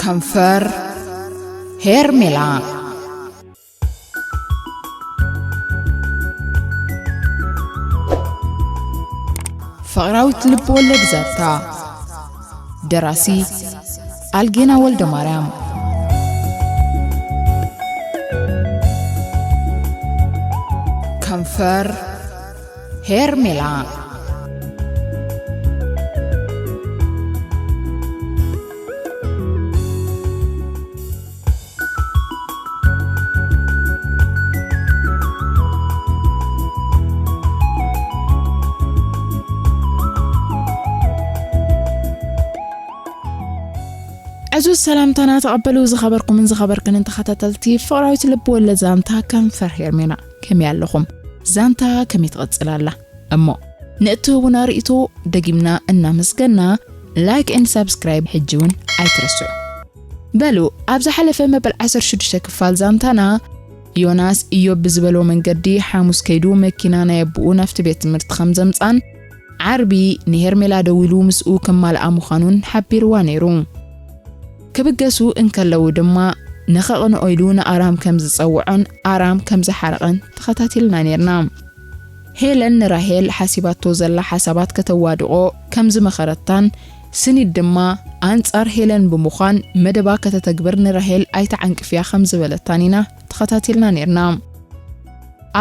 ከንፈር ሄርሜላ። ፍቕራዊት ልብ ወለድ ዛንታ። ደራሲ ኣልጌና ወልደ ማርያም። ከንፈር ሄርሜላ። ዕዙዝ ሰላምታና ተቐበሉ፣ ዝኸበርኩምን ዝኸበርክንን ተኸታተልቲ ፍቕራዊት ልብ ወለድ ዛንታ ከንፈር ሄርሜላ። ከመይ ኣለኹም? ዛንታ ከመይ ትቕጽል ኣላ? እሞ ንእትህቡና ርእይቶ ደጊምና እናመስገና፣ ላይክ ኤንድ ሳብስክራይብ ሕጂ እውን ኣይትረስዑ። በሉ፣ ኣብ ዝሓለፈ መበል ዓሰርተ ሽዱሽተ ክፋል ዛንታና፣ ዮናስ ኢዮብ ብዝበሎ መንገዲ ሓሙስ ከይዱ መኪና ናይ ኣቦኡ ናብቲ ቤት ትምህርቲ ከም ዘምጻን፣ ዓርቢ ንሄርሜላ ደዊሉ ምስኡ ክማልኣ ምዃኑን ሓቢርዋ ነይሩ። ክብገሱ እንከለዉ ድማ፣ ንኸቕንኦ ኢሉ ንኣራም ከም ዝጸውዖን ኣራም ከም ዝሓረቐን ተኸታቲልና ነይርና። ሄለን ንራሄል ሓሲባቶ ዘላ ሓሳባት ከተዋድቖ ከም ዝመኸረታን፣ ስኒት ድማ ኣንጻር ሄለን ብምዃን መደባ ከተተግብር ንራሄል ኣይትዓንቅፍያ ከም ዝበለታን ኢና ተኸታቲልና ነይርና።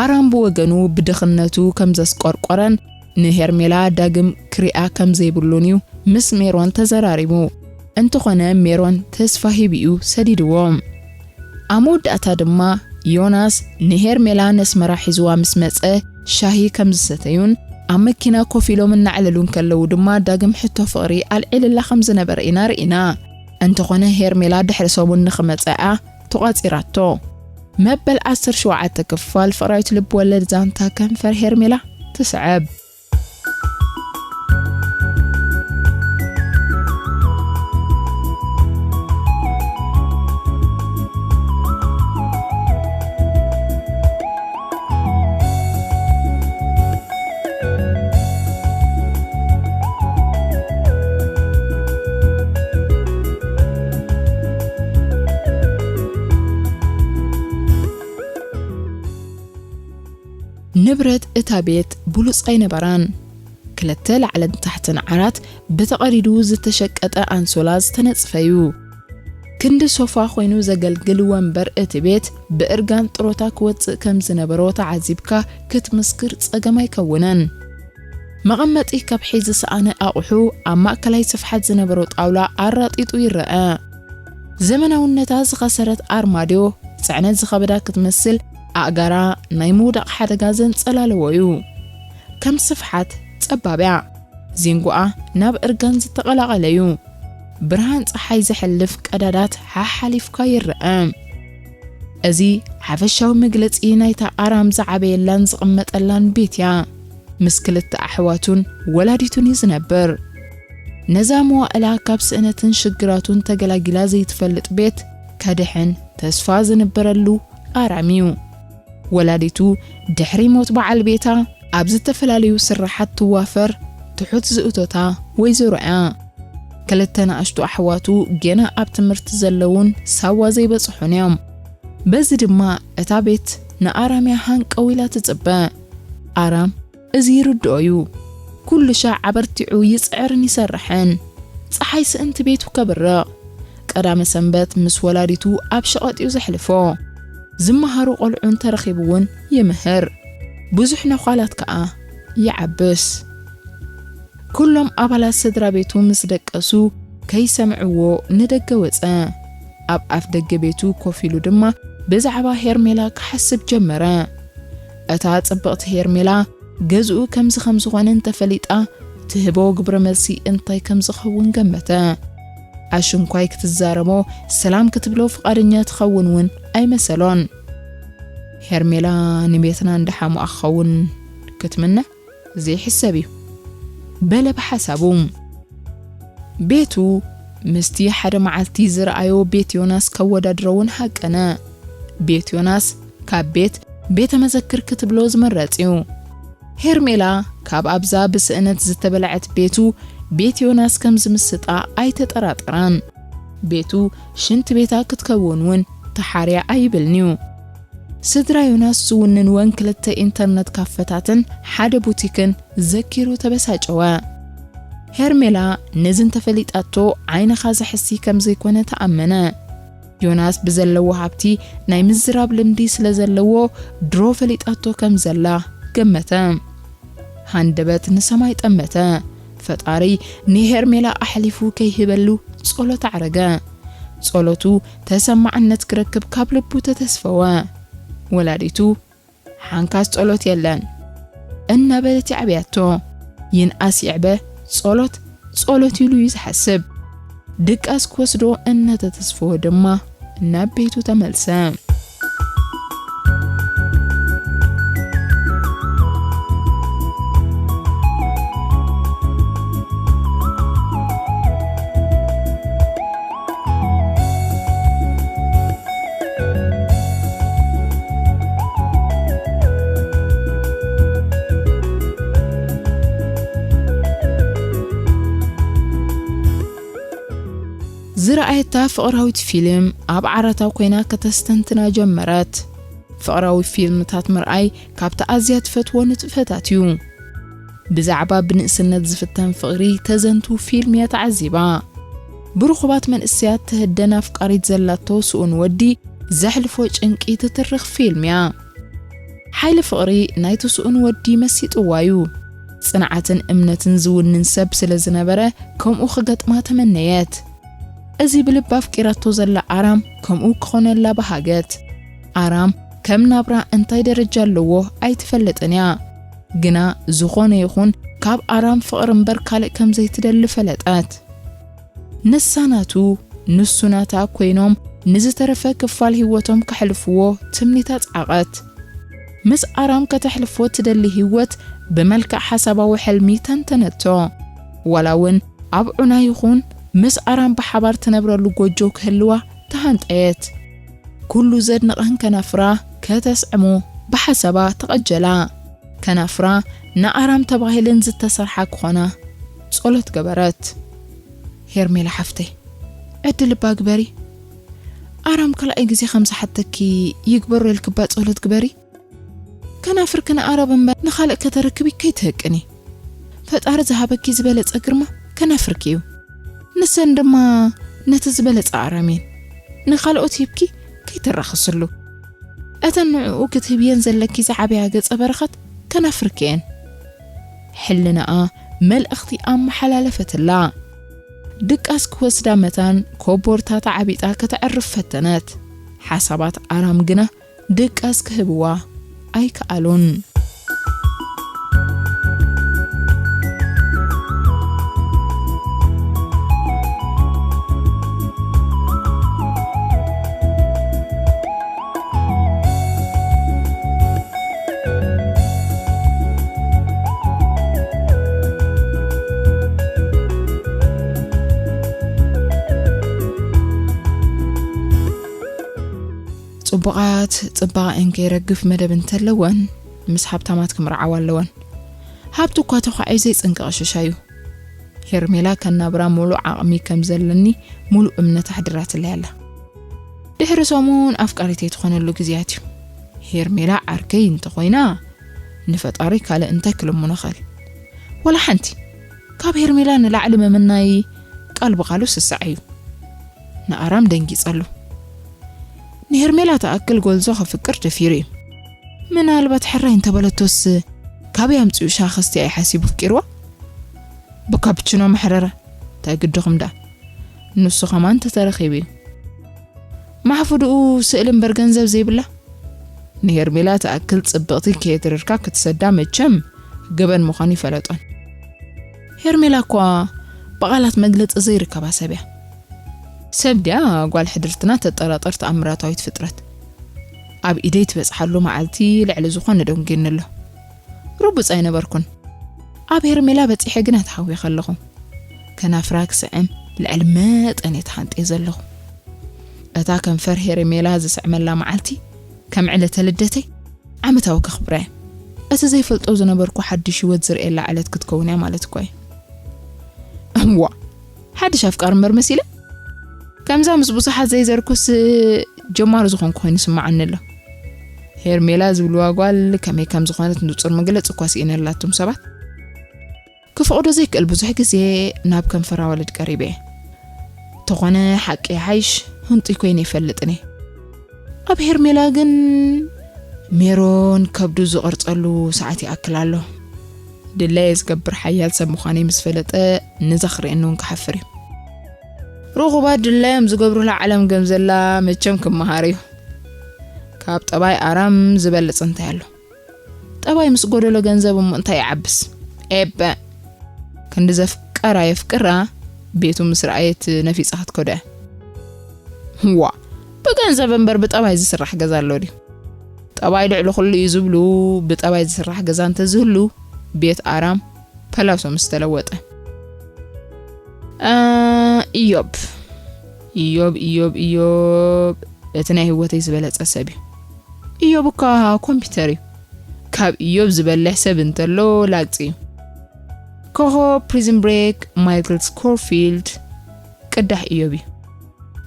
ኣራም ብወገኑ ብድኽነቱ ከም ዘስቆርቆረን ንሄርሜላ ዳግም ክሪኣ ከም ዘይብሉን እዩ ምስ ሜሮን ተዘራሪቡ። እንተኾነ ሜሮን ተስፋ ሂቡ'ዩ ሰዲድዎ። ኣብ መወዳእታ ድማ ዮናስ ንሄርሜላ ነስመራ ሒዝዋ ምስ መጸ ሻሂ ከም ዝሰተዩን ኣብ መኪና ኮፍ ኢሎም እናዕለሉ እንከለዉ ድማ ዳግም ሕቶ ፍቕሪ ኣልዒልላ ከም ዝነበረ ኢና ርኢና። እንተኾነ ሄርሜላ ድሕሪ ሰሙን ንኽመጸኣ ተቋጺራቶ። መበል ዓሰርተ ሸውዓተ ክፋል ፍቕራዊት ልብ ወለድ ዛንታ ከንፈር ሄርሜላ ትስዕብ። ንብረት እታ ቤት ብሉጽ ኣይነበራን። ክልተ ላዕልን ታሕትን ዓራት ብተቐዲዱ ዝተሸቀጠ ኣንሶላ ዝተነጽፈ እዩ። ክንዲ ሶፋ ኮይኑ ዘገልግል ወንበር እቲ ቤት ብእርጋን ጥሮታ ክወጽእ ከም ዝነበሮ ተዓዚብካ ክትምስክር ጸገም ኣይከውንን። መቐመጢ ከብሒ ዝሰኣነ ኣቑሑ ኣብ ማእከላይ ስፍሓት ዝነበሮ ጣውላ ኣራጢጡ ይረአ። ዘመናውነታ ዝኸሰረት ኣርማድዮ፣ ጽዕነት ዝኸበዳ ክትመስል፣ ኣእጋራ ናይ ምውዳቕ ሓደጋ ዘንጸላለዎ እዩ። ከም ስፍሓት ጸባብ እያ። ዚንጎኣ ናብ እርጋን ዝተቐላቐለ እዩ። ብርሃን ጸሓይ ዘሕልፍ ቀዳዳት ሓሓሊፍካ ይረአ። እዚ ሓፈሻዊ መግለጺ ናይታ ኣራም ዝዓበየላን ዝቕመጠላን ቤት እያ። ምስ ክልተ ኣሕዋቱን ወላዲቱን እዩ ዝነብር። ነዛ መዋእላ ካብ ስእነትን ሽግራቱን ተገላጊላ ዘይትፈልጥ ቤት ከድሕን ተስፋ ዝንበረሉ ኣራም እዩ። ወላዲቱ ድሕሪ ሞት በዓል ቤታ ኣብ ዝተፈላለዩ ስራሓት ትዋፈር ትሑት ዝእቶታ ወይዘሮ እያ። ክልተ ንኣሽቱ ኣሕዋቱ ገና ኣብ ትምህርቲ ዘለዉን ሳዋ ዘይበጽሑን እዮም። በዚ ድማ እታ ቤት ንኣራም እያ ሃንቀው ኢላ ትጽበ። ኣራም እዚ ይርድኦ እዩ። ኩሉ ሻዕ ኣበርቲዑ ይጽዕርን ይሰርሕን። ጸሓይ ስእንቲ ቤቱ ከብርቕ። ቀዳመ ሰንበት ምስ ወላዲቱ ኣብ ሸቐጥ እዩ ዘሕልፎ። ዝመሃሩ ቆልዑ እንተረኺቡ እውን ይምህር። ብዙሕ ነዃላት ከኣ ይዓብስ። ኩሎም ኣባላት ስድራ ቤቱ ምስ ደቀሱ ከይሰምዕዎ ንደገ ወጸ። ኣብ ኣፍ ደገ ቤቱ ኮፍ ኢሉ ድማ ብዛዕባ ሄርሜላ ክሓስብ ጀመረ። እታ ጽብቕቲ ሄርሜላ ገዝኡ ከምዚ ከም ዝኾነ እንተፈሊጣ ትህቦ ግብረ መልሲ እንታይ ከም ዝኸውን ገመተ። ኣሽንኳይ ክትዛረቦ ሰላም ክትብሎ ፍቓደኛ ትኸውን እውን ኣይመሰሎን። ሄርሜላ ንቤትና እንዳሓሙኣ ክኸውን ክትምነ ዘይሕሰብ እዩ በለ ብሓሳቡ። ቤቱ ምስቲ ሓደ መዓልቲ ዝረኣዮ ቤት ዮናስ ከወዳድሮ እውን ሃቀነ። ቤት ዮናስ ካብ ቤት ቤተ መዘክር ክትብሎ ዝምረጽ እዩ። ሄርሜላ ካብ ኣብዛ ብስእነት ዝተበልዐት ቤቱ ቤት ዮናስ ከም ዝምስጣ ኣይተጠራጠራን። ቤቱ ሽንቲ ቤታ ክትከውን እውን ተሓርያ ኣይብልን'ዩ። ስድራ ዮናስ ዝውንንወን ክልተ ኢንተርነት ካፈታትን ሓደ ቡቲክን ዘኪሩ ተበሳጨወ። ሄርሜላ ነዚ እንተፈሊጣቶ ዓይንኻ ዘሕሲ ከም ዘይኮነ ተኣመነ። ዮናስ ብዘለዎ ሃብቲ ናይ ምዝራብ ልምዲ ስለ ዘለዎ ድሮ ፈሊጣቶ ከም ዘላ ገመተ። ሃንደበት ንሰማይ ጠመተ። ፈጣሪ ንሄርሜላ ኣሕሊፉ ከይህበሉ ጸሎት ኣዕረገ። ጸሎቱ ተሰማዕነት ክረክብ ካብ ልቡ ተተስፈወ። ወላዲቱ ሓንካስ ጸሎት የለን እናበለት ይዓብያቶ። ይንኣስ ይዕበ ጸሎት ጸሎት ኢሉ እዩ ዝሓስብ። ድቃስ ክወስዶ እናተተስፈወ ድማ ናብ ቤቱ ተመልሰ። ዝረኣየታ ፍቕራዊት ፊልም ኣብ ዓራታ ኮይና ከተስተንትና ጀመረት። ፍቕራዊ ፊልምታት ምርኣይ ካብቲ ኣዝያ ትፈትዎ ንጥፈታት እዩ። ብዛዕባ ብንእስነት ዝፍተን ፍቕሪ ተዘንቱ ፊልም እያ ተዓዚባ። ብርኹባት መንእሰያት ትህደን ኣፍቃሪት ዘላቶ ስኡን ወዲ ዘሕልፎ ጭንቂ ትትርኽ ፊልም እያ። ሓይሊ ፍቕሪ ናይቲ ስኡን ወዲ መሲጥዋ እዩ። ጽንዓትን እምነትን ዝውንን ሰብ ስለ ዝነበረ ከምኡ ክገጥማ ተመነየት። እዚ ብልባ ኣፍቂራቶ ዘላ ኣራም ከምኡ ክኾነላ በሃገት። ኣራም ከም ናብራ እንታይ ደረጃ ኣለዎ ኣይትፈልጥን እያ። ግና ዝኾነ ይኹን ካብ ኣራም ፍቕሪ እምበር ካልእ ከም ዘይትደሊ ፈለጠት። ንሳ ናቱ፣ ንሱ ናታ ኮይኖም ንዝተረፈ ክፋል ህይወቶም ከሕልፍዎ ትምኒታ ጸዓቐት። ምስ ኣራም ከተሕልፎ ትደሊ ህይወት ብመልክዕ ሓሳባዊ ሕልሚ ተንተነቶ። ዋላ እውን ኣብ ዑና ይኹን ምስ ኣራም ብሓባር ትነብረሉ ጎጆ ክህልዋ ተሃንጠየት። ኩሉ ዘድንቐን ከናፍራ ከተስዕሞ ብሓሳባ ተቐጀላ። ከናፍራ ንኣራም ተባሂለን ዝተሰርሓ ክኾና ጸሎት ገበረት። ሄርሜላ ሓፍተይ፣ ዕድል እባ ግበሪ። ኣራም ካልኣይ ግዜ ከም ዝሓተኪ ይግበሮ ኢልክባ ጸሎት ግበሪ። ከናፍርኪ ንኣራም እምበር ንኻልእ ከተረክቢ ከይትህቅኒ። ፈጣሪ ዝሃበኪ ዝበለጸ ግርማ ከናፍርኪ እዩ። ንሰን ድማ ነቲ ዝበለጸ ኣራም እየን ንኻልኦት ሂብኪ ከይተራኽስሉ። እተን ንዕኡ ክትህብየን ዘለኪ ዝዓበያ ገጸ በረኸት ከናፍርኪ እየን። ሕልናኣ መልእኽቲ ኣመሓላለፈትላ። ድቃስ ክወስዳ መታን ኮቦርታ ተዓቢጣ ከተዕርፍ ፈተነት። ሓሳባት ኣራም ግና ድቃስ ክህብዋ ኣይከኣሉን። ጽቡቓት ጽባቐአን ከይረግፍ መደብ እንተለወን፣ ምስ ሃብታማት ክምርዓዋ ኣለወን። ሃብቲ እኳ ተዃዒ ዘይጽንቂ ቀሽሻ እዩ። ሄርሜላ ከናብራ ሙሉእ ዓቕሚ ከም ዘለኒ ሙሉእ እምነት ኣሕዲራትለይ ኣላ። ድሕሪ ሰሙን ኣፍቃሪተይ ትኾነሉ ግዜያት እዩ። ሄርሜላ ዓርከይ እንተኾይና፣ ንፈጣሪ ካልእ እንታይ ክልምኖ ኽእል? ወላ ሓንቲ። ካብ ሄርሜላ ንላዕሊ ምምናይ ቃል ብቓሉ ስሳዕ እዩ። ንኣራም ደንጊጸሉ። ንሄርሜላ ትኣክል ጎልዞ ከፍቅር ደፊሩ እዩ። ምናልባት ሕራይ እንተበለቶስ፣ ካበይ ኣምጺኡ ሻሂ ከስትያ እዩ ሓሲቡ ኣፍቂርዋ? ብካፕችኖ መሕረራ፣ እንታይ ግድኹም ደኣ? ንሱ ኸማን ተተረኺቡ እዩ። ማሕፉድኡ ስእሊ እምበር ገንዘብ ዘይብላ? ንሄርሜላ ትኣክል ጽብቕቲ ከየትርርካ ክትሰዳ መቸም ገበን ምዃኑ ይፈለጦን። ሄርሜላ እኳ ብቓላት መግለጺ ዘይርከባ ሰብ እያ። ሰብ ድያ ጓል ሕድርትና ተጠራጠር ተኣምራታዊት ፍጥረት። ኣብ ኢደይ ትበጽሓሉ መዓልቲ ልዕሊ ዝኾነ ደንጊኒ ኣሎ። ርቡጽ ኣይነበርኩን። ኣብ ሄርሜላ በጺሐ ግና ተሃዊኸ ኣለኹ። ከናፍራ ክስዕም ልዕሊ መጠን እየ ተሃንጥየ ዘለኹ። እታ ከንፈር ሄርሜላ ዝስዕመላ መዓልቲ ከም ዕለተ ልደተይ ዓመታዊ ከኽብራ እየ። እቲ ዘይፈልጦ ዝነበርኩ ሓድሽ ህይወት ዝርእየላ ዕለት ክትከውን እያ ማለት እኮ እዩ። እምዋ፣ ሓድሽ ኣፍቃሪ እምበር መሲለ? ከምዛ ምስ ብዙሓት ዘይዘርኩስ ጀማሪ ዝኾንኩ ኮይኑ ስምዓኒ ኣሎ። ሄርሜላ ዝብልዋ ጓል ከመይ ከም ዝኾነት ንጹር መግለጺ እኳ ስኢነላቶም ሰባት። ክፈቕዶ ዘይክእል ብዙሕ ግዜ ናብ ከንፈራ ወለድ ቀሪበ እየ። ተኾነ ሓቂ ይሓይሽ፣ ህንጡይ ኮይነ ይፈልጥን እየ። ኣብ ሄርሜላ ግን ሜሮን ከብዱ ዝቐርጸሉ ሰዓት ይኣክል ኣሎ። ድላየ ዝገብር ሓያል ሰብ ምዃነይ ምስ ፈለጠ፣ ነዛ ክርእየኒ እውን ክሓፍር እዩ። ርኹባት ድላዮም ዝገብሩላ ዓለም ገምዘላ መቸም ክመሃር እዩ። ካብ ጠባይ ኣራም ዝበልጽ እንታይ ኣሎ? ጠባይ ምስ ጎደሎ ገንዘብ እሞ እንታይ ይዓብስ? ኤበ! ክንዲ ዘፍቀራ የፍቅራ፣ ቤቱ ምስ ረኣየት ነፊጻ ክትከዶ እያ። ዋ! ብገንዘብ እምበር ብጠባይ ዝስራሕ ገዛ ኣሎ ድዩ? ጠባይ ልዕሊ ኩሉ እዩ ዝብሉ፣ ብጠባይ ዝስራሕ ገዛ እንተዝህሉ፣ ቤት ኣራም ፐላሶ ምስ ተለወጠ። እ፣ ኢዮብ። ኢዮብ፣ ኢዮብ፣ ኢዮብ፣ እቲ ናይ ህይወተይ ዝበለጸ ሰብ እዩ። ኢዮብ እኳ ኮምፒውተር እዩ። ካብ ኢዮብ ዝበልሕ ሰብ እንተሎ ላግጺ እዩ። ኮኾብ ፕሪዝን ብሬክ፣ ማይክል ስኮርፊልድ፣ ቅዳሕ ኢዮብ እዩ።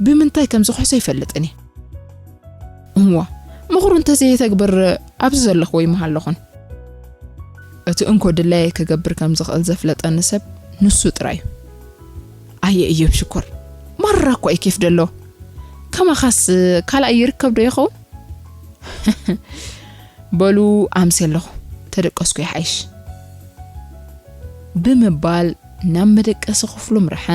ብምንታይ ከም ዝኽሕሶ ኣይፈልጥን እየ። እዋ፣ ምኽሩ እንተዘይተግብር ኣብዚ ዘለኽዎ ይምሃለኹን። እቲ እንኮ ድላየ ክገብር ከም ዝኽእል ዘፍለጠኒ ሰብ ንሱ ጥራይ እዩ። ኣየ እዮብ ሽኮር፣ ማራ እኮ እዩ ኬፍ ደሎ። ከማኻስ ካልኣይ ይርከብ ዶ ይኸውን? በሉ ኣምሴ ኣለኹ፣ ተደቀስኩ ይሓይሽ። ብምባል ናብ መደቀሲ ክፍሉ ምርሐ።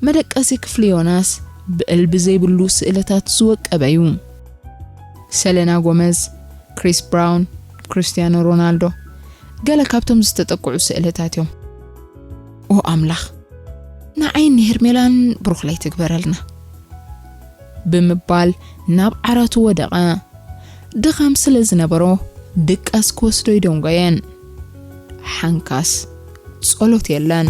መደቀሲ ክፍሊ ዮናስ ብእልቢ ዘይብሉ ስእልታት ዝወቀበ እዩ። ሰለና ጎመዝ፣ ክሪስ ብራውን፣ ክርስቲያኖ ሮናልዶ፣ ገለ ካብቶም ዝተጠቅዑ ስእልታት እዮም። ኦ ኣምላኽ፣ ንዓይን ንሄርሜላን ብሩኽ ለይቲ ትግበረልና። ብምባል ናብ ዓራቱ ወደቐ። ድኻም ስለ ዝነበሮ ድቃስ ክወስዶ ይደንጎየን። ሓንካስ ጸሎት የለን።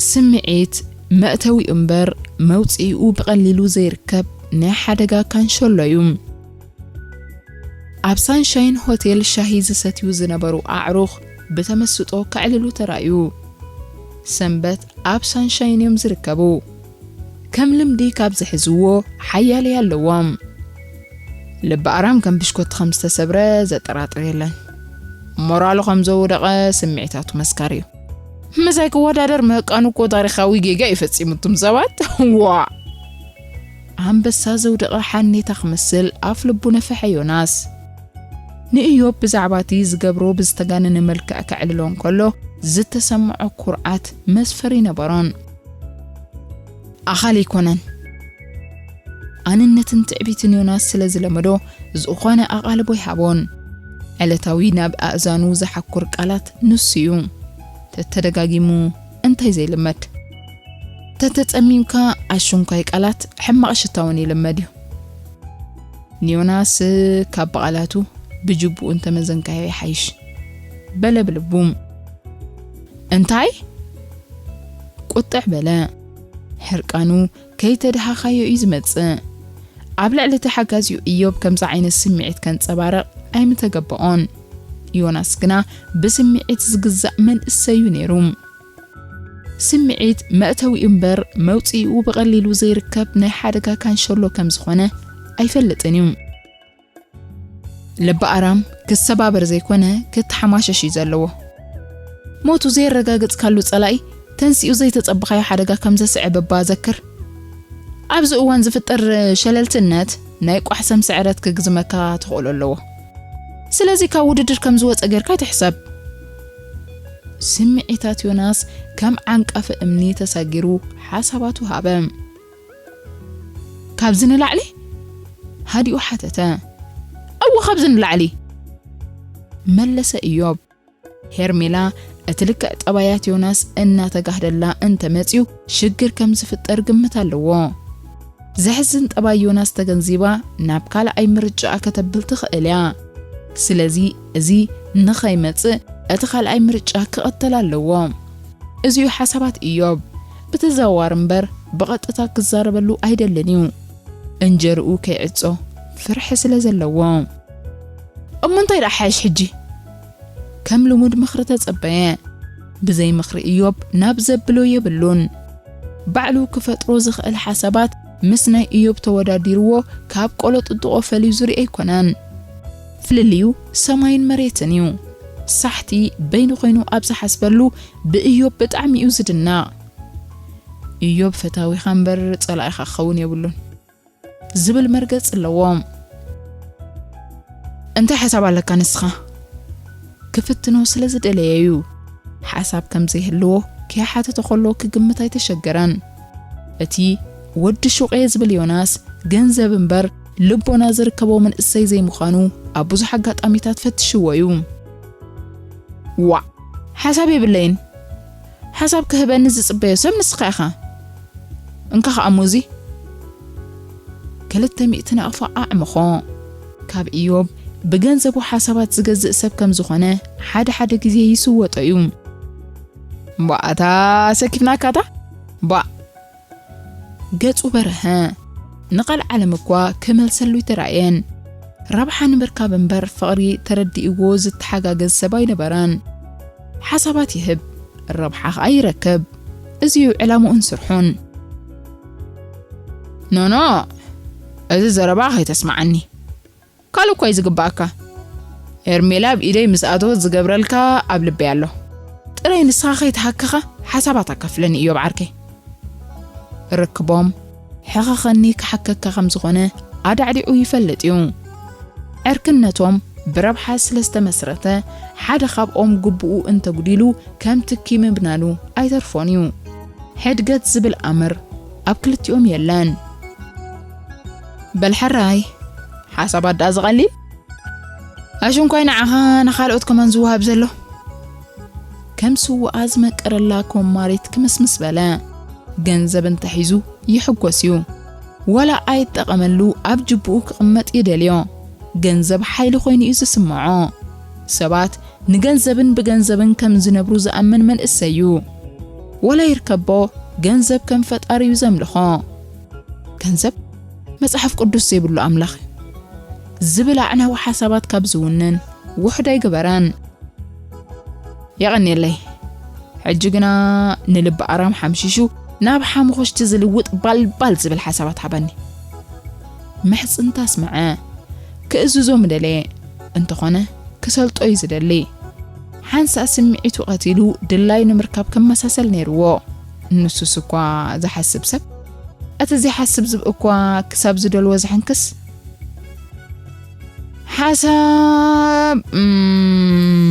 ስምዒት መእተዊኡ እምበር መውጽኢኡ ብቐሊሉ ዘይርከብ ናይ ሓደጋ ካንሸሎ እዩ። ኣብ ሳንሻይን ሆቴል ሻሂ ዝሰትዩ ዝነበሩ ኣዕሩኽ ብተመስጦ ከዕልሉ ተራእዩ። ሰንበት ኣብ ሳንሻይን እዮም ዝርከቡ። ከም ልምዲ ካብ ዝሕዝዎ ሓያለይ ኣለዎም። ልቢ ኣራም ከም ብሽኮቲ ከም ዝተሰብረ ዘጠራጥር የለን። ሞራሉ ከም ዘወደቐ ስምዒታቱ መስካሪ እዩ። ምሳይ ክወዳደር ምህቃኑ እኮ ታሪኻዊ ጌጋ እዩ ፈጺሙ፣ እቱም ሰባት። ዋ! ኣንበሳ ዘውደቐ ሓኔታ ክመስል ኣፍ ልቡ ነፈሐ ዮናስ። ንእዮብ ብዛዕባ እቲ ዝገብሮ ብዝተጋነነ መልክዕ ከዕልሎ እንከሎ ዝተሰምዖ ኩርዓት መስፈር ይነበሮን። ኣኻሊ ኣይኮነን። ኣንነትን ትዕቢትን ዮናስ ስለ ዝለመዶ ዝኾነ ኣቓልቦ ኣይሃቦን። ዕለታዊ ናብ ኣእዛኑ ዝሓኩር ቃላት ንሱ እዩ። ተተደጋጊሙ እንታይ ዘይልመድ? ተተጸሚምካ ኣሽንኳይ ቃላት ሕማቕ ሽታ እውን ይልመድ እዩ። ንዮናስ ካብ ቃላቱ ብጅቡኡ እንተመዘንካዮ ይሓይሽ በለ ብልቡ። እንታይ? ቁጥዕ በለ። ሕርቃኑ ከይተደሃኻዮ እዩ ዝመጽእ። ኣብ ልዕሊ እቲ ሓጋዚኡ እዮብ ከምዚ ዓይነት ስምዒት ከንጸባርቕ ኣይምተገበኦን። ዮናስ ግና ብስምዒት ዝግዛእ መንእሰይ እዩ ነይሩ። ስምዒት መእተዊኡ እምበር መውጽኢኡ ብቐሊሉ ዘይርከብ ናይ ሓደጋ ካንሸሎ ከም ዝኾነ ኣይፈልጥን እዩ። ልቢ ኣራም ክሰባበር ዘይኮነ ክተሓማሸሽ እዩ ዘለዎ። ሞቱ ዘየረጋገጽካሉ ጸላኢ ተንሲኡ ዘይተጸበኻዮ ሓደጋ ከም ዘስዕብ እባ ዘክር። ኣብዚ እዋን ዝፍጠር ሸለልትነት ናይ ቋሕሰም ስዕረት ክግዝመካ ተኽእሎ ኣለዎ። ስለዚ ካብ ውድድር ከም ዝወጸ ጌርካ ኣይትሕሰብ። ስምዒታት ዮናስ ከም ዓንቃፊ እምኒ ተሳጊሩ ሓሳባቱ ሃበ። ካብዚ ንላዕሊ? ሃዲኡ ሓተተ። እወ፣ ካብዚ ንላዕሊ፣ መለሰ እዮብ። ሄርሜላ እቲ ልክዕ ጠባያት ዮናስ እናተጋህደላ እንተመጽዩ ሽግር ከም ዝፍጠር ግምት ኣለዎ። ዘሕዝን ጠባይ ዮናስ ተገንዚባ ናብ ካልኣይ ምርጫኣ ከተብል ትኽእል እያ። ስለዚ እዚ ንኸይመጽእ እቲ ካልኣይ ምርጫ ክቐተል ኣለዎ። እዚዩ ሓሳባት ኢዮብ። ብተዘዋዋሪ እምበር ብቐጥታ ክዛረበሉ ኣይደልን እዩ። እንጀርኡ ከይዕጾ ፍርሒ ስለ ዘለዎ። እሞ እንታይ ደኣ ሓይሽ ሕጂ? ከም ልሙድ ምኽሪ ተጸበየ። ብዘይ ምኽሪ ኢዮብ ናብ ዘብሎ የብሉን። ባዕሉ ክፈጥሮ ዝኽእል ሓሳባት ምስ ናይ ኢዮብ ተወዳዲርዎ ካብ ቆሎ ጥጥቖ ፈልዩ ዝርኢ ኣይኮነን። ፍልልዩ ሰማይን መሬትን እዩ። ሳሕቲ በይኑ ኮይኑ ኣብ ዝሓስበሉ ብኢዮብ ብጣዕሚ እዩ ዝድነቕ። ኢዮብ ፈታዊኻ እምበር ጸላኢኻ ክኸውን የብሉን ዝብል መርገጽ ኣለዎም። እንታይ ሓሳብ ኣለካ ንስኻ? ክፍትኖ ስለ ዝደለየ እዩ። ሓሳብ ከም ዘይህልዎ ከይሓተተ ከሎ ክግምት ኣይተሸገረን። እቲ ወዲ ሹቕ እየ ዝብል ዮናስ ገንዘብ እምበር ልቦና ዝርከቦ መንእሰይ ዘይምዃኑ ኣብ ብዙሕ ኣጋጣሚታት ፈትሽዎ እዩ። ዋእ፣ ሓሳብ የብለይን። ሓሳብ ክህበኒ ዝጽበዮ ሰብ ንስኻ ኢኻ። እንካ ኸኣ ሙዚ። ክልተ ሚእቲ ናቕፋ ኣዕመኾ። ካብ ኢዮብ ብገንዘቡ ሓሳባት ዝገዝእ ሰብ ከም ዝኾነ ሓደ ሓደ ግዜ ይስወጦ እዩ። ባእ፣ ኣታ ሰኪፍናካ ኣታ። ባእ። ገጹ በርሀ። ንቐልዓለም እኳ ክመልሰሉ ኣይተራእየን። ረብሓ ንምርካብ እምበር ፍቕሪ ተረዲእዎ ዝተሓጋገዝ ሰብ ኣይነበረን። ሓሳባት ይህብ፣ ረብሓ ኸኣ ይረክብ። እዚ እዩ ዕላምኡን ስርሑን። ኖኖ፣ እዚ ዘረባ ከይተስምዓኒ። ካልእ እኳ እዩ ዝግባኣካ። ኤርሜላ ኣብ ኢደይ ምስ ኣተወት ዝገብረልካ ኣብ ልበይ ኣሎ። ጥራይ ንስኻ ከይተሃከኻ ሓሳባት ኣካፍለኒ ኢዮብ ዓርከይ። ርክቦም ሕኸኸኒ ክሓከካ ከም ዝኾነ ኣዳዕዲዑ ይፈልጥ እዩ። ዕርክነቶም ብረብሓ ስለ ዝተመስረተ ሓደ ካብኦም ግቡኡ እንተጉዲሉ ከም ትኪ ምብናኑ ኣይተርፎን እዩ። ሕድገት ዝብል ኣምር ኣብ ክልቲኦም የለን። በል ሕራይ፣ ሓሳባት ደኣ ዝቐሊል? ኣሽንኳይ ንዓኻ ንኻልኦት ከማን ዝወሃብ ዘሎ። ከም ስውኣ ዝመቀረላ ኮማሪት ክምስምስ በለ። ገንዘብ እንተሒዙ ይሕጎስ እዩ። ዋላ ኣይጠቐመሉ ኣብ ጅብኡ ክቕመጥ ይደልዮ። ገንዘብ ሓይሊ ኮይኑ እዩ ዝስምዖ። ሰባት ንገንዘብን ብገንዘብን ከም ዝነብሩ ዝኣምን መንእሰይ እዩ። ዋላ ይርከቦ፣ ገንዘብ ከም ፈጣሪ እዩ ዘምልኾ። ገንዘብ መጽሓፍ ቅዱስ ዘይብሉ ኣምላኽ እዩ ዝብል ኣዕናዊ ሓሳባት ካብ ዝውንን ውሑድ ኣይግበረን። የቐንየለይ። ሕጂ ግና ንልቢ ኣራም ሓምሺሹ ናብ ሓሙኽሽቲ ዝልውጥ ባልባል ዝብል ሓሳባት ሃበኒ። ምሕጽንታ ኣስምዐ። ክእዝዞ ምደለየ። እንተኾነ ክሰልጦ እዩ ዝደሊ። ሓንሳእ ስምዒቱ ቀቲሉ ድላይ ንምርካብ ክመሳሰል ነይርዎ። ንሱስ እኳ ዝሓስብ ሰብ፣ እቲ ዘይሓስብ ዝብ እኳ ክሳብ ዝደልዎ ዝሕንክስ። ሓሳብ፣ እም፣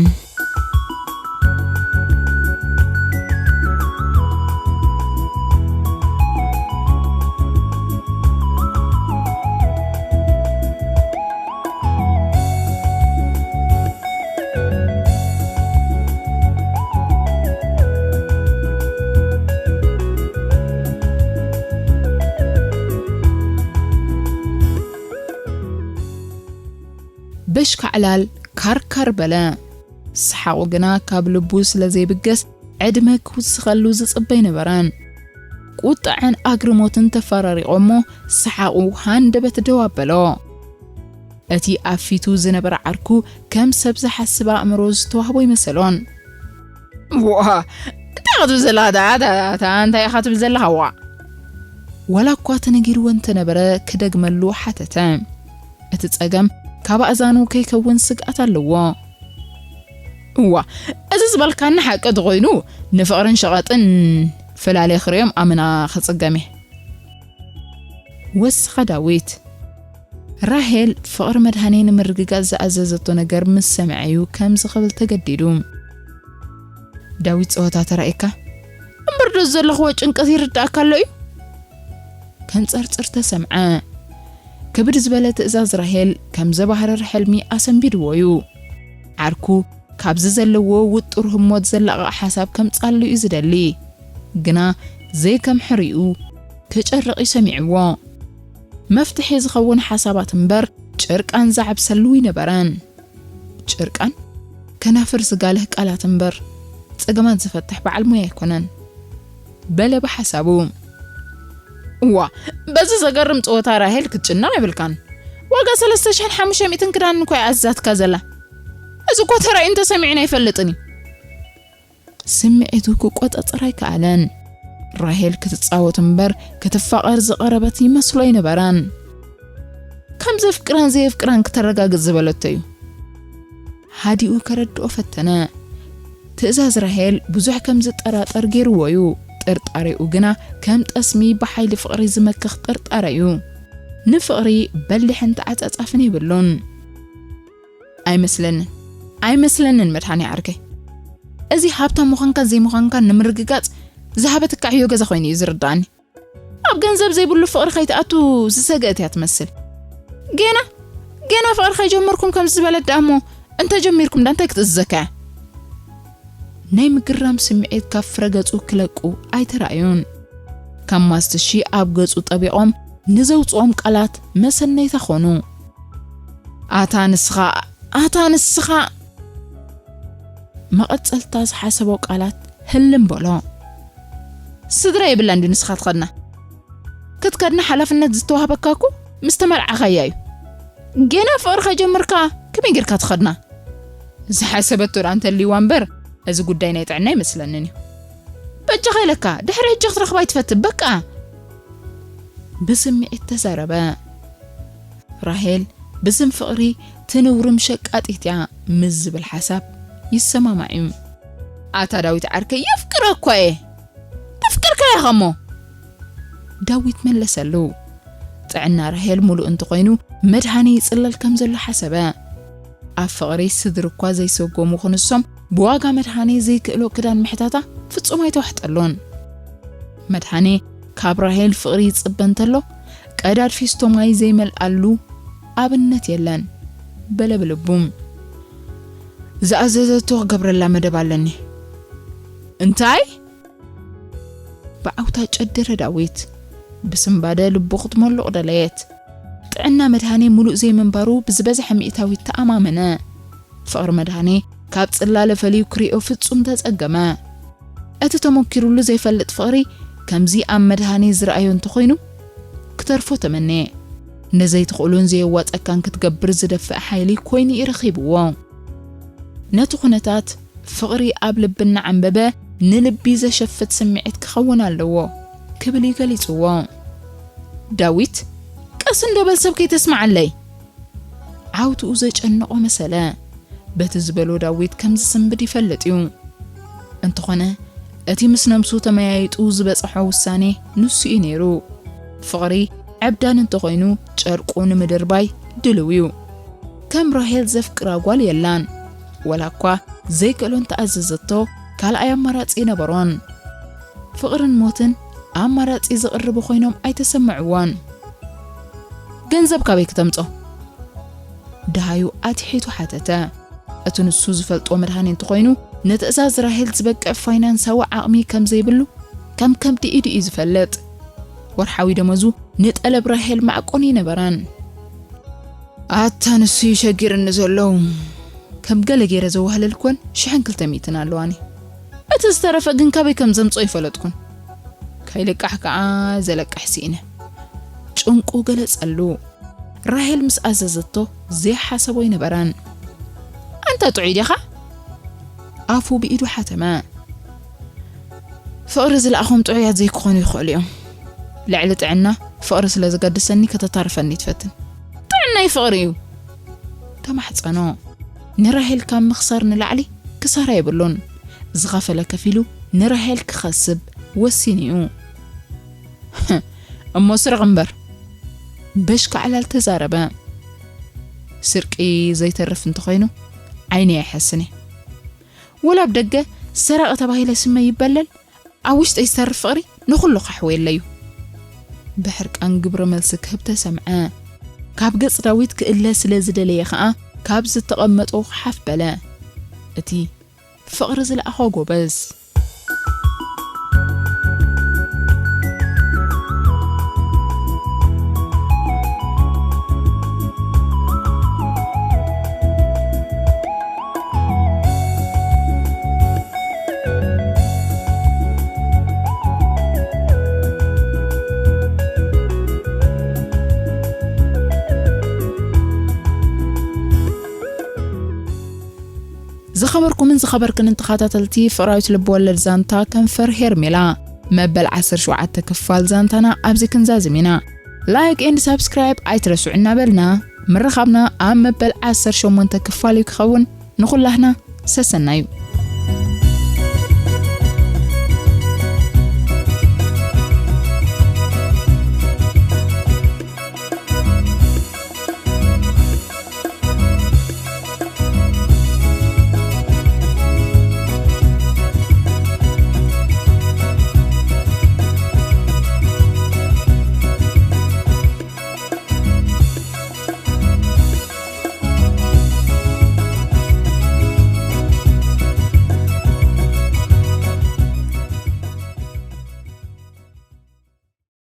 በሽካዕላል ካርካር በለ። ሰሓቑ ግና ካብ ልቡ ስለ ዘይብገስ ዕድመ ክውስኸሉ ዝጽበ ኣይነበረን። ቁጥዐን ኣግርሞትን ተፈራሪቖሞ ሰሓቑ ሃንደበት ደው ኣበሎ። እቲ ኣብ ፊቱ ዝነበረ ዓርኩ ከም ሰብ ዝሓስብ ኣእምሮ ዝተዋህቦ ይመሰሎን። ዋ፣ እንታይ ኢኻ ትብል ዘለኻ? ዳ-፣ ዳ-፣ ዳ-፣ እንታይ ኢኻ ትብል ዘለኻ? ዋ። ዋላ እኳ ተነጊርዎ እንተነበረ ክደግመሉ ሓተተ። እቲ ጸገም ካብ ኣእዛኑ ከይከውን ስግኣት ኣለዎ። እዋ፣ እዚ ዝበልካኒ ሓቂ ተኾይኑ ንፍቕርን ሸቐጥን ፈላልየ ክርእዮም ኣመና ክጽገም እየ። ወስኻ ዳዊት። ራሄል ፍቕሪ መድሃኔ ንምርግጋጽ ዝኣዘዘቶ ነገር ምስ ሰምዐ እዩ ከምዚ ክብል ተገዲዱ። ዳዊት ጸወታ ተራእየካ? እምበር ዶ ዘለኽዎ ጭንቀት ይርዳእካ ኣሎ እዩ? ከንጸርጽር ተሰምዐ። ክብድ ዝበለ ትእዛዝ ራሄል ከም ዘባህርር ሕልሚ ኣሰንቢድዎ እዩ። ዓርኩ ካብዚ ዘለዎ ውጡር ህሞት ዘላቕቕ ሓሳብ ከምጻሉ እዩ ዝደሊ። ግና ዘይከም ሕሪኡ ክጨርቕ እዩ ሰሚዕዎ። መፍትሒ ዝኸውን ሓሳባት እምበር ጭርቃን ዘዕብሰሉ ኣይነበረን። ጭርቃን ከናፍር ዝጋልህ ቃላት እምበር ጸገማት ዝፈትሕ በዓል ሞያ ኣይኮነን። በለ ብሓሳቡ። እዋ፣ በዚ ዘገርም ጸወታ ራሄል ክትጭነቕ የብልካን። ዋጋ ሰለስተ ሽሕን ሓሙሽተ ሚእትን ክዳን እኮ እያ ኣዛትካ ዘላ። እዚ እኮ ተራእዩን ተሰሚዑን ኣይፈልጥን እዩ። ስምዒቱ ክቆጻጸር ኣይከኣለን። ራሄል ክትጻወት እምበር ክትፋቐር ዝቐረበት ይመስሎ ኣይነበረን። ከም ዘፍቅራን ዘየፍቅራን ክተረጋግጽ ዝበለቶ እዩ። ሃዲኡ ከረድኦ ፈተነ። ትእዛዝ ራሄል ብዙሕ ከም ዝጠራጠር ገይርዎ እዩ። ጥርጣሬኡ ግና ከም ጠስሚ ብሓይሊ ፍቕሪ ዝመክኽ ጥርጣረ እዩ። ንፍቕሪ በሊሕን ተዓጻጻፍን የብሉን። ኣይመስለንን። ኣይመስለንን መድሃኔ ዓርከይ። እዚ ሃብታም ምዃንካን ዘይምዃንካን ንምርግጋጽ ዝሃበትካ ዕዮ ገዛ ኮይኑ እዩ ዝርዳእኒ። ኣብ ገንዘብ ዘይብሉ ፍቕሪ ከይትኣቱ ዝሰገእት እያ ትመስል። ገና፣ ገና ፍቕሪ ከይጀመርኩም ከምዚ ዝበለት ደኣ እሞ እንተጀሚርኩም ዳ እንታይ ክትእዝዘካ እያ? ናይ ምግራም ስምዒት ካብ ፍረ ገጹ ክለቁ ኣይተራእዩን። ካብ ማስትሺ ኣብ ገጹ ጠቢቖም ንዘውጽኦም ቃላት መሰነይታ ኾኑ። ኣታ ንስኻ፣ ኣታ ንስኻ! መቐጸልታ ዝሓሰቦ ቃላት ህልም በሎ። ስድራ የብላን ድዩ ንስኻ ትኸድና? ክትከድና ሓላፍነት ዝተዋህበካ እኮ ምስ ተመርዓኻያ እዩ። ገና ፍቕሪ ከይጀመርካ ከመይ ጌርካ ትኸድና? ዝሓሰበቶ ደኣ እንተልይዋ እምበር፣ እዚ ጉዳይ ናይ ጥዕና ኣይመስለንን እዩ። በጃኻ ኢለካ፣ ድሕሪ ሕጂ ክትረኽባ ኣይትፈትን፣ በቃ። ብስምዒት ተዛረበ። ራሄል ብስም ፍቕሪ ትንውርም ሸቃጢት እያ ምስ ዝብል ሓሳብ ይሰማማዕ እዩ። ኣታ ዳዊት ዓርከይ፣ የፍቅራ እኳ እየ። ተፍቅርካ ኢኻ እሞ። ዳዊት መለሰሉ። ጥዕና ራሄል ሙሉእ እንተኾይኑ መድሃኔ ይጽለል ከም ዘሎ ሓሰበ። ኣብ ፍቕሪ ስድሪ እኳ ዘይሰጎሙ ክንሶም ብዋጋ መድሃኔ ዘይክእሎ ክዳን ምሕታታ ፍጹም ኣይተዋሕጠሉን። መድሃኔ ካብ ራሄል ፍቕሪ ይጽበ እንተሎ ቀዳድ ፊስቶ ማይ ዘይመልኣሉ ኣብነት የለን። በለ ብልቡ። ዝኣዘዘቶ ክገብረላ መደብ ኣለኒ። እንታይ? ብዓውታ ጨደረ ዳዊት። ብስንባደ ልቡ ክትመሉቕ ደለየት። ጥዕና መድሃኔ ሙሉእ ዘይምንባሩ ብዝበዝሐ ሚእታዊት ተኣማመነ። ፍቕሪ መድሃኔ ካብ ጽላለ ፈልዩ ክሪኦ ፍጹም ተጸገመ። እቲ ተሞኪሩሉ ዘይፈልጥ ፍቕሪ ከምዚ ኣብ መድሃኔ ዝረኣዮ እንተኾይኑ፣ ክተርፎ ተመነየ። ነዘይትኽእሉን ዘየዋጸካን ክትገብር ዝደፍእ ሓይሊ ኮይኑ እዩ ረኺብዎ። ነቲ ኩነታት ፍቕሪ ኣብ ልቢ እናዓንበበ ንልቢ ዘሸፍት ስምዒት ክኸውን ኣለዎ ክብል እዩ ገሊጽዎ። ዳዊት፣ ቀስ እንዶ በል ሰብ ከይተስምዓለይ። ዓውትኡ ዘጨነቖ መሰለ። በቲ ዝበሎ ዳዊት ከም ዝስንብድ ይፈልጥ እዩ። እንተኾነ እቲ ምስ ነብሱ ተመያይጡ ዝበጽሖ ውሳኔ ንሱ እዩ ነይሩ። ፍቕሪ ዕብዳን እንተኾይኑ ጨርቁ ንምድርባይ ድልው እዩ። ከም ራሄል ዘፍቅራ ጓል የላን። ወላ እኳ ዘይክእሎ እንተኣዘዘቶ ካልኣይ ኣማራጺ ነበሮን። ፍቕርን ሞትን ኣማራጺ ዝቕርቡ ኮይኖም ኣይተሰምዕዎን። ገንዘብ ካበይ ክተምጾ? ደሃዩ ኣትሒቱ ሓተተ። እቲ ንሱ ዝፈልጦ መድሃኔ እንተኾይኑ ንትእዛዝ ራሄል ዝበቅዕ ፋይናንሳዊ ዓቕሚ ከም ዘይብሉ ከም ከብዲ ኢዱ እዩ ዝፈልጥ። ወርሓዊ ደመዙ ንጠለብ ራሄል ማዕቆን ይነበረን። ኣታ ንሱ እዩ ሸጊርኒ ዘሎ። ከም ገለ ገይረ ዘዋህለልኩወን ሽሕን ክልተ ሚእትን ኣለዋኒ። እቲ ዝተረፈ ግን ካበይ ከም ዘምጾ ይፈለጥኩን። ከይልቃሕ ከኣ ዘለቅሕ ስኢነ። ጭንቁ ገለጸሉ። ራሄል ምስ ኣዘዘቶ ዘይሓሰቦ ኣይነበረን። ኣንታ ጥዑይ ዲኻ? ኣፉ ብኢዱ ሓተመ። ፍቕሪ ዝለኣኾም ጥዑያት ዘይክኾኑ ይኽእሉ እዮም። ልዕሊ ጥዕና ፍቕሪ ስለ ዝገድሰኒ ከተታርፈኒ ትፈትን። ጥዕናይ ፍቕሪ እዩ። ተማሕጸኖ። ንራሄል ካብ ምኽሳር ንላዕሊ ክሳራ የብሉን። ዝኸፈለ ከፊሉ ንራሄል ክኸስብ ወሲኑ እዩ። እሞ ስረቕ እምበር። በሽካዕላል ተዛረበ። ስርቂ ዘይተርፍ እንተኾይኑ ዓይነይ ኣይሓስን እየ። ወላ ኣብ ደገ ሰራቒ ተባሂለ ስመይ ይበለል፣ ኣብ ውሽጠይ ዝተርፍ ፍቕሪ ንኹሉ ካሕወየለይ እዩ። ብሕርቃን ግብረ መልሲ ክህብ ተሰምዐ። ካብ ገጽ ዳዊት ክእለ ስለ ዝደለየ ኸኣ ካብ ዝተቐመጦ ሓፍ በለ። እቲ ፍቕሪ ዝለኣኾ ጎበዝ። ዝኸበርኩምን ዝኸበርክንን ተኸታተልቲ ፍቕራዊት ልብወለድ ዛንታ ከንፈር ሄርሜላ፣ መበል ዓሰርተ ሸውዓተ ክፋል ዛንታና ኣብዚ ክንዛዝም ኢና። Like and subscribe ኣይትረስዑ እናበልና፣ ምርኻብና ኣብ መበል ዓሰርተ ሸሞንተ ክፋል እዩ ክኸውን። ንኹላህና ሰሰናዩ።